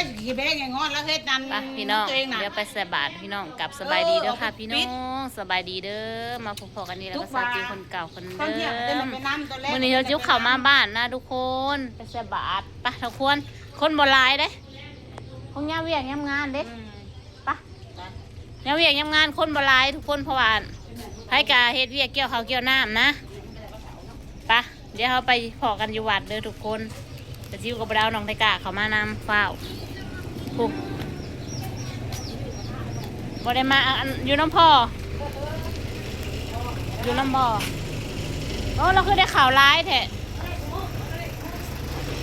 สิแบ่งให้งอนแล้วเฮ็ดนั่น ไปพี่น้อง ตัวเองน่ะ เดี๋ยวไปใส่บาตรพี่น้อง กลับสบายดีเด้อค่ะ เออ พี่น้อง เอาไปปิด สบายดีเด้อ มาพบกันนี่แล้ว ทุก ก็สาวจิ๋ว บาท คนเก่าคนเดิม ตอนเที่ยงเดี๋ยวไปน้ำตอนแรก มื้อนี้สาวจิ๋วเข้ามาบ้านนะทุกคน ไปใส่บาตร ไปทุกคน คนบ่หลายเด้ ของยามเวียกยามงานเด้ อืม ไป ยามเวียกยามงานคนบ่หลายทุกคน เพราะว่าไผก็เฮ็ดเวียกเกี่ยวข้าวเกี่ยวน้ำนะ ไป เดี๋ยวเราไปพ้อกันอยู่วัดเด้อทุกคน สาวจิ๋วก็บ่ได้เอาน้องไทก้าเข้ามานำ ฟ้าว พุ้น บ่ได้มา อัน อยู่นำพ่อ อยู่นำพ่อ โอ้ เราคือได้ข้าวหลายแท้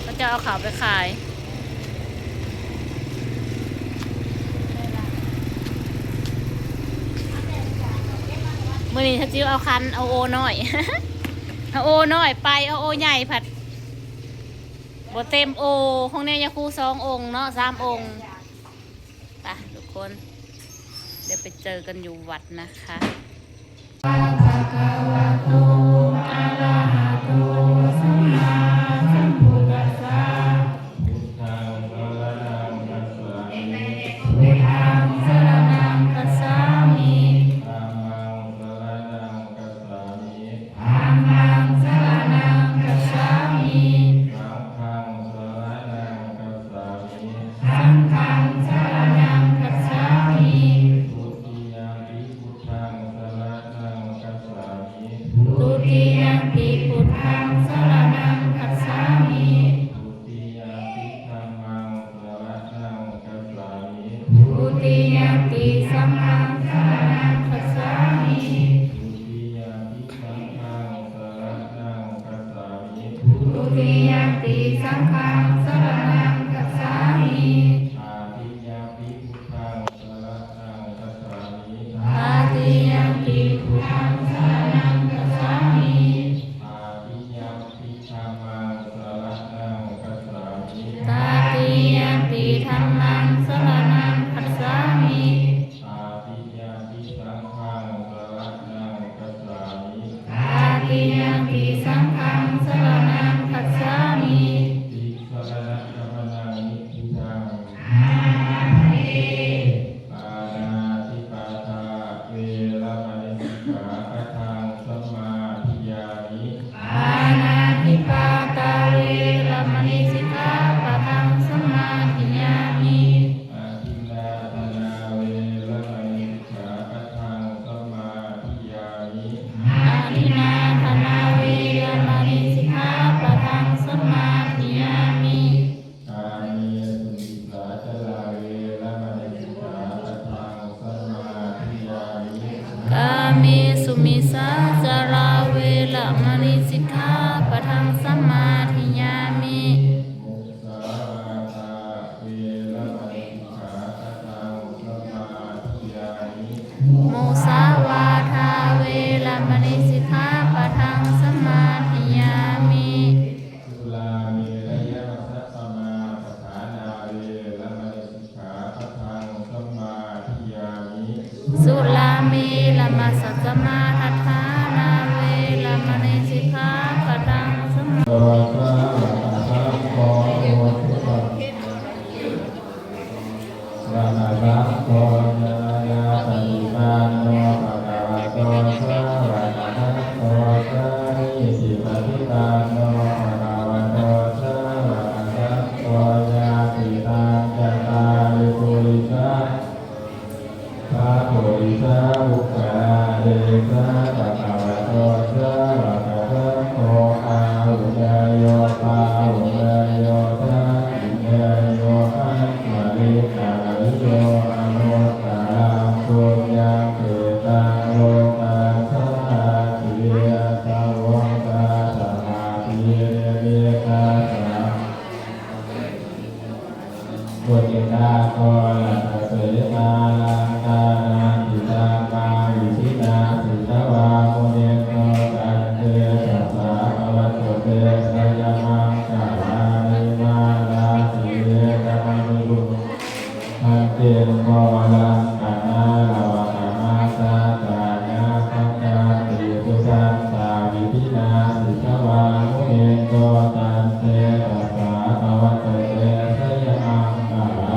เขาจะเอาข้าวไปขาย มื้อนี้สาวจิ๋วเอาคัน เอาโอน้อย เอาโอน้อยไป เอาโอใหญ่ผัด บ่เต็มโอ ของแนวยาคูสององค์เนาะ สามองค์ ไปทุกคน เดี๋ยวไปเจอกันอยู่วัดนะคะ ภะคะวะโต อะระหะโต สัมมาสัมพุทธัสสะ พุทธังสะระณังคัจฉามิ พุทธังสะระณังคัจฉามิ ธัมมังสะระณังคัจฉามิ ธัมมังสะระณัງคัจฉາมิ สัງฆังสະระณัງคัจฉາมิ สัງฆัງสະລະນັງຄັດສາມິ ទុតិຍະມະປິ ພຸດທັງສະລະນັງຄັດສາມິ ທຸຕິຍະມະປິ ພຸດທັງສະລະນັງຄັດສາມິ ທຸຕິຍະມະປິ ທຳມັງສະລະນັງຄັດສາມິ ທຸຕິຍະມະປິ ທຳມັງສະລະນັງຄັດສາມິ ທຸຕິຍະມະປິ ສັງຄັງສະລະນັງຄັດສາມິ ທຸຕິຍະມະປິ ສັງຄັງສະລະນັງຄັດສາມິ ຕາຕິຍະມະປິ ພຸດທັງສະລະນັງຄັດສາມິ ຕາຕິຍະມະປິ ພຸດທັງສະລະນັງຄັດສາມິ ຕາຕິຍະມະປິ ທຳມັງສະລະນັງຄັດສາມິ ຕາຕິຍະມະປິ ທຳມັງສະລະນັງຄັດສາມິ ຕາຕິຍະມະປິ ສັງຄັງສະລະນັງຄັດສາມິ ຕາຕິຍະມະປິ ສັງຄັງສະລະນັງຄັດສາມິ ຕິສະລະນະກັມມະນັງນິດທິຕັງ ປານາຕິປາຕາ ເວລະມະນີ ສິກຂາປະທັງ ສະມາທິຍາມິ ປານາທິປາຕາ ເວລະມະນີ ສິກຂາປະທັງ ສະມາທິຍາມິ ອະທິນນາທານາ ເວລະມະນີ ສິກຂາປະທັງ ສະມາທິຍາມິ ອະທິນນາທານາ ເວລະມະນີ ສິກຂາປະທັງ ສະມາທິຍາມິ ກາເມສຸມິດສາຈາລາ ເວລະມະນີ ສິກຂາປະທັງ ສະມາທິຍາມິ ກາເມສຸມິດສາຈາລາ ເວລະມະນີ ສິກຂາປະທັງ ສະມາທິຍາມິ ມຸສາວາທາ ເວລະມະນີ ສິກຂາປະທັງ ສະມາທິຍາມິ ມຸສາວາທາ ເວລະມະນີ ສິກຂາປະທັງ ສະມາທິຍາມິ ສຸລາເມລະຍະມັດຊະປະມາທະຖານາ ເວລະມະນີ ສິກຂາປະທັງ ສະມາທິຍາມິ ສຸລາເມລະມັດຊະປະມາທະຖານາ ເວລະມະນີ ສິກຂາປະທັງ ສະມາ ໂຕສາວະກະສັງໂຄ ໂອເຄ ສະວະກະສັງໂຄ ຍາຍາປະຕິປັນໂນ ພະຄະວະໂຕ ສາວະກະສັງໂຄ ສາມີຕິປະຕິປັນໂນ ພະຄະວະໂຕ ສາວະກະສັງໂຄ ຍາຕິຕັງ ຈັດຕາລິ ປຸລິສາ ພະປຸລິສາ ບຸກຄະລາ ເອສາ ພະຄະວະໂຕ ສາວະກະສັງໂຄ ອາຫຸເນຍໂຍ ປາຫຸເນຍໂຍ ທັກຂິເນຍໂຍ ອັນສະລິກາລິໂຍ ອະນຸດຕະຣັງ ປຸນຍັງ ເຂຕັງ ໂລກັດສາຕິ ຍະຖາວົງສາສະນາ ຕີເນ ເມຕາສາ ມຸນິນາໂທ ລັດຖະເສນາ ລັງການາທິ ທຳມະວິທິນາ ສິດຖະວາ ມຸນິນໂທ ຕັນເຕຊະສາ ພະວັນຕຸ ເຕ ຊະຍະມັງຄະລານິ ມາລາສິລິ ກະມະນິ ພຸດທັງ ເກໂກ ລັງກະນາ ລະວະກະມະຊາ ຈາຍາສັງຄາຕິ ສຸທັນຕາ ວິທິນາ ສິດຖະວາ ມຸນິນໂທ ຕັນເຕຊະສາ ພະວັນຕຸ ເຕ ຊະຍະມັງຄະລາ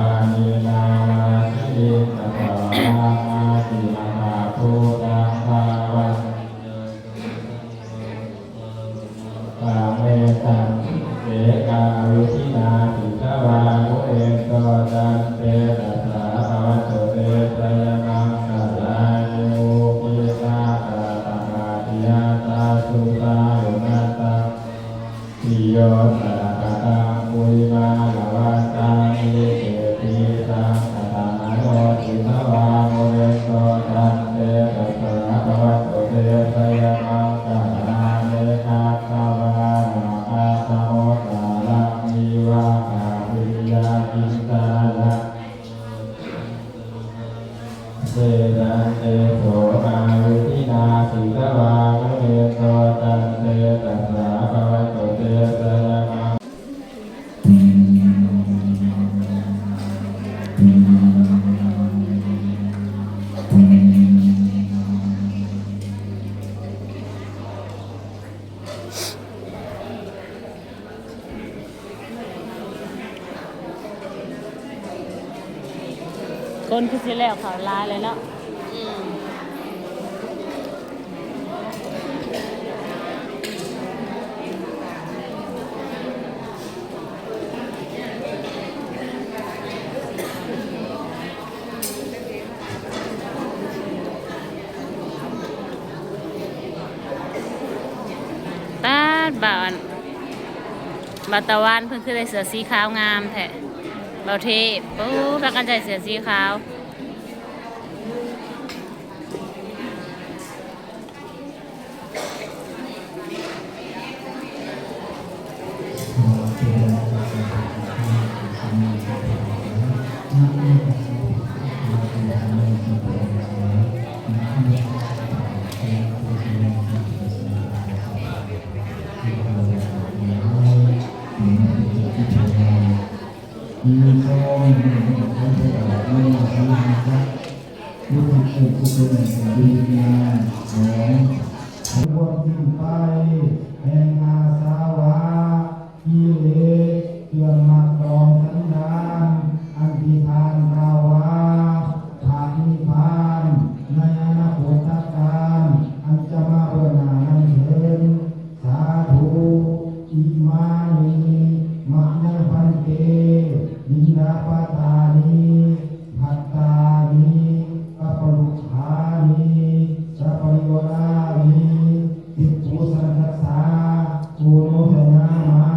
ເຕ ສັນຕິ ໂສ ກາ ວິທິນາ ສີລະວາ ມຸນິນໂຕ ຕັນ ເຕ ຕັດສາ ພະວະຕຸ ເຕ ສະຍະມະ. ຄົນຄືຊິແລ້ວເຂົ້າຫຼາຍເລີຍເນາະ. ອືມ. ປາດ ບ່າວອັນ ບ່າວຕາວັນ ເພິ່ນຄືໄດ້ເສື້ອສີຂາວງາມແທ້ ບ່າວເທບ. ໂອ້ ພາກັນໃສ່ເສື້ອສີຂາວ. ຄວາມສິ້ນໄປແຫ່ງອາສາວະ ກິເລດ ເຄື່ອງມັດດອງສັນດານ ອັນທີ່ທ່ານກ່າວວ່າ ພະນິບພານໃນອະນາຄົດຕະການ ອັນຈະມາເບື້ອງໜ້ານັ້ນເທີນ. ສາທຸ. ອິມານິ ມະຍັງ ພັນເຕ ອິນດາປະຕານິ ພັດຕານິ ກະປະລຸກຂານິ ສະປະລິວາລານິ ພິກຂຸສັງຄັດສາ ໂອໂນທະຍາມະ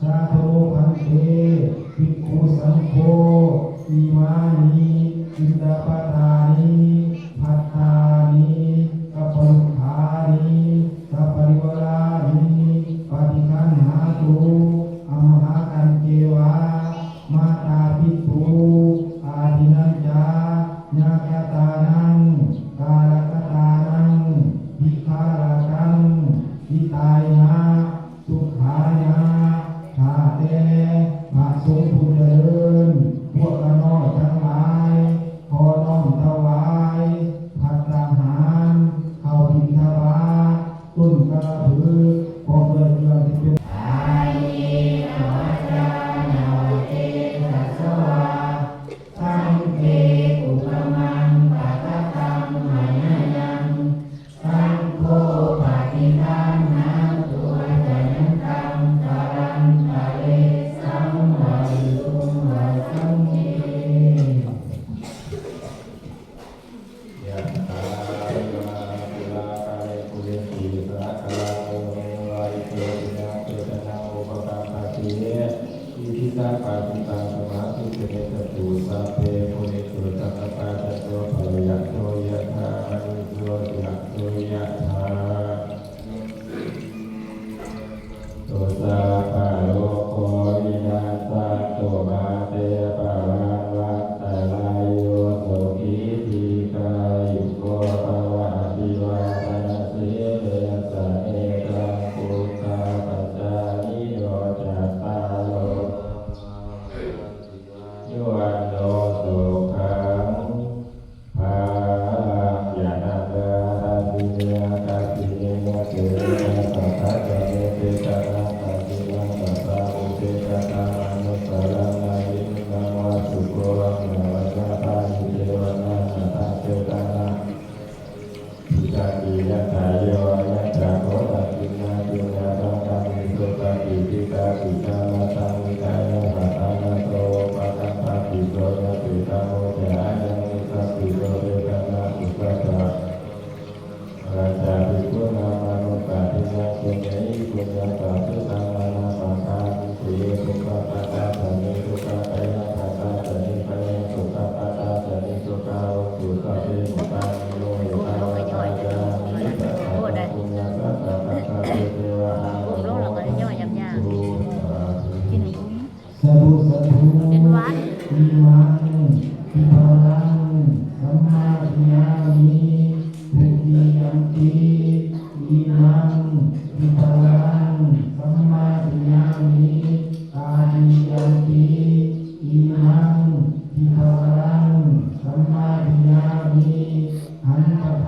ສາທຸໂນ ພັນເຕ ພິກຂຸສັງໂຄ ອິມານິ ອິນດາປະຕານິ ພັດຕານິ ກະປະລຸກຂານິ ສະປະລິວາລານິ ປະຕິຄັນຫາຕຸ ອັມມະຫາກັນເຈວາ ມາຕາປິຕຸ ອາທິນນຈາ ຍາຄະຕານັງ ກາລະກະຕານັງ ທິຄາລະຕັງ ຫິຕາຍະ ສຸຂາຍະ. ຂ້າແຕ່ພະສົງຜູ້ຈະເລີນ ພວກຂ້ານ້ອຍທັງຫຼາຍ ຂໍນ້ອມຖວາຍ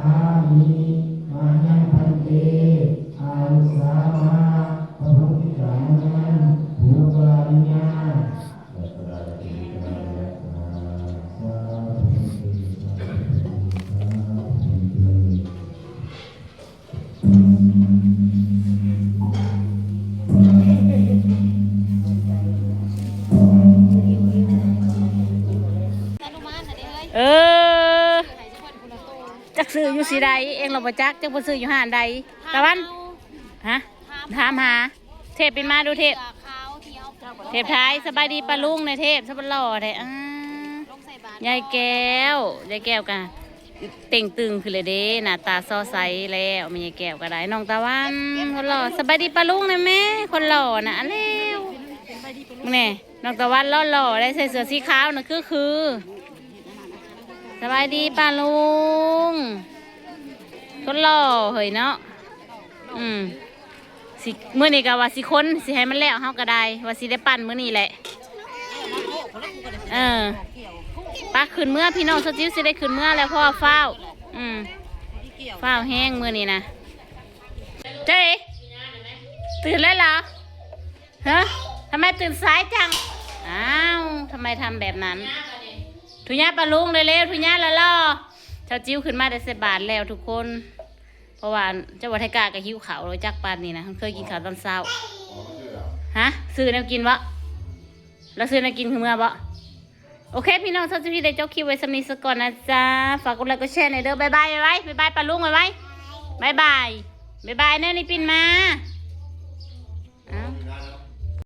ມານິ ມະຍັງ ພັນເຕ ອາວຸສາມະ ພະພຸດທິການັງ ປູປະລານິຍາ ສາທຸ ສາທຸ ສາທຸ ເອີ ຈັກຊື້ຢູ່ຊິໃດ ເອງລະບໍ່ຈັກ ຈັກໄປຊື້ຢູ່ຮ້ານໃດ ຕາວັນ ຮະ ຖາມຫາ ເທບ ປິ່ນມາດູເທບ ເທບ ຖ່າຍ ສະບາຍດີປ້າລຸງແດ່ເທບ ສະບາຍ ຫຼໍ່ແທ້ ອາ ຍາຍແກ້ວ ຍາຍແກ້ວກະເຕ່ງຕຶງຂຶ້ນເລີຍເດ້ ໜ້າຕາສໍໃສແລ້ວ ແມ່ຍາຍແກ້ວກະໄດ້ ນ້ອງຕາວັນ ຄົນຫຼໍ່ ສະບາຍດີປ້າລຸງແດ່ແມ່ ຄົນຫຼໍ່ນະ ອາ ແລ້ວ ເບິ່ງແດ່ ນ້ອງຕາວັນຫຼໍ່ໆ ໄດ້ໃສ່ເສື້ອສີຂາວນະ ຄືໆ ສະບາຍດີປ້າລຸງ ຄົນຫຼໍ່ເຮີ້ຍເນາະ ອືມ ຊິ ມື້ນີ້ກະວ່າຊິຄົນ ຊິໃຫ້ມັນແລ້ວ ເຮົາກະໄດ້ ວ່າຊິໄດ້ປັ່ນມື້ນີ້ແຫຼະ ເອີ ປະ ຂຶ້ນເມືອ ພີ່ນ້ອງ ສາວຈິ້ວຊິໄດ້ຂຶ້ນເມືອແລ້ວ ເພາະວ່າຟ້າວ ອືມ ຟ້າວແຮງມື້ນີ້ນະ ເຈ້ ຕື່ນແລ້ວເຫຼືອ? ຮະ ທຳໄມຕື່ນສາຍຈັງ? ອ້າວ ທຳໄມທຳແບບນັ້ນ? ທຸຍາປ້າລຸງເລັວໆ ທຸຍາຫຼໍ່ໆ ສາວຈິ້ວຂຶ້ນມາແຕ່ໃສ່ບາດແລ້ວທຸກຄົນ ເພາະວ່າເຈົ້າວ່າໄທກາກະຫິວເຂົ້າແລ້ວ ຈັກປານນີ້ນະ ເຄີຍກິນເຂົ້າຕອນເຊົ້າ ຮະ ຊື້ແນວກິນບໍ? ລາວຊື້ແນວກິນຄືເມືອບໍ? ໂອເຄ ພີ່ນ້ອງ ສາວຈິ້ວໄດ້ຈົບຄລິບໄວ້ສ່ຳນີ້ສາກ່ອນນະຈ໊ະ ຝາກກົດໄລກົດແຊແດ່ເດີ ບາຍບາຍໄວໆ ບາຍບາຍປ້າລຸງໄວໆ ບາຍບາຍ ບາຍບາຍ ແນວນີ້ປິ່ນມາ.